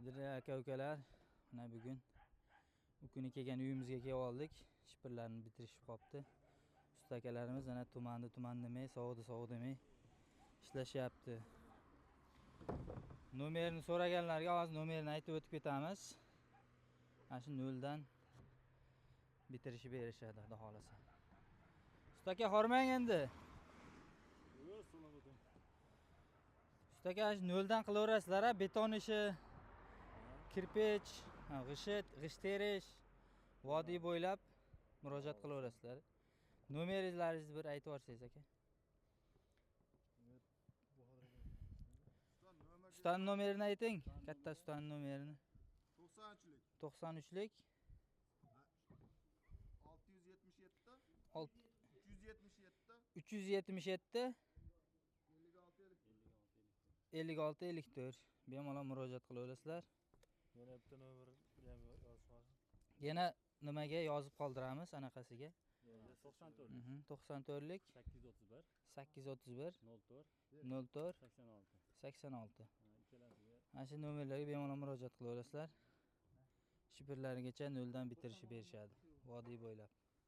Qadrli aka ukalar, mana bugun u kuni kelgan uyimizga kelib oldik. Shipirlarni bitirishib qopti. Usta akalarimiz ana tumanni tuman demay, sovuqni sovuq demay ishlashyapti. Nomerini so'raganlarga hozir nomerini aytib o'tib ketamiz. Mana shu noldan bitirishib berishadi, xudo xolasa. Usta aka, hormang endi. Usta aka, shu noldan qilaverasizlar, a beton ishi, kirpich, g'isht terish, vodiy bo'ylab murojaat qilaverasizlar. Nomeringizni bir aytib yuborsangiz aka. Ustaning nomerini ayting. Katta ustaning nomerini. 93lik. 93lik. 677. 377. 377. 56 56 54. Bemalol murojaat qilaverasizlar. Yana bitta nomer ham yozib olsin. Yana nimaga yozib qoldiramiz anaqasiga? 94. 94lik. 831. 831. 04. 04. 86. 86. Ikkalasiga. Mana shu nomerlarga bemalol murojaat qilaverasizlar. Shipirlarigacha noldan bitirishib berishadi vodiy bo'ylab.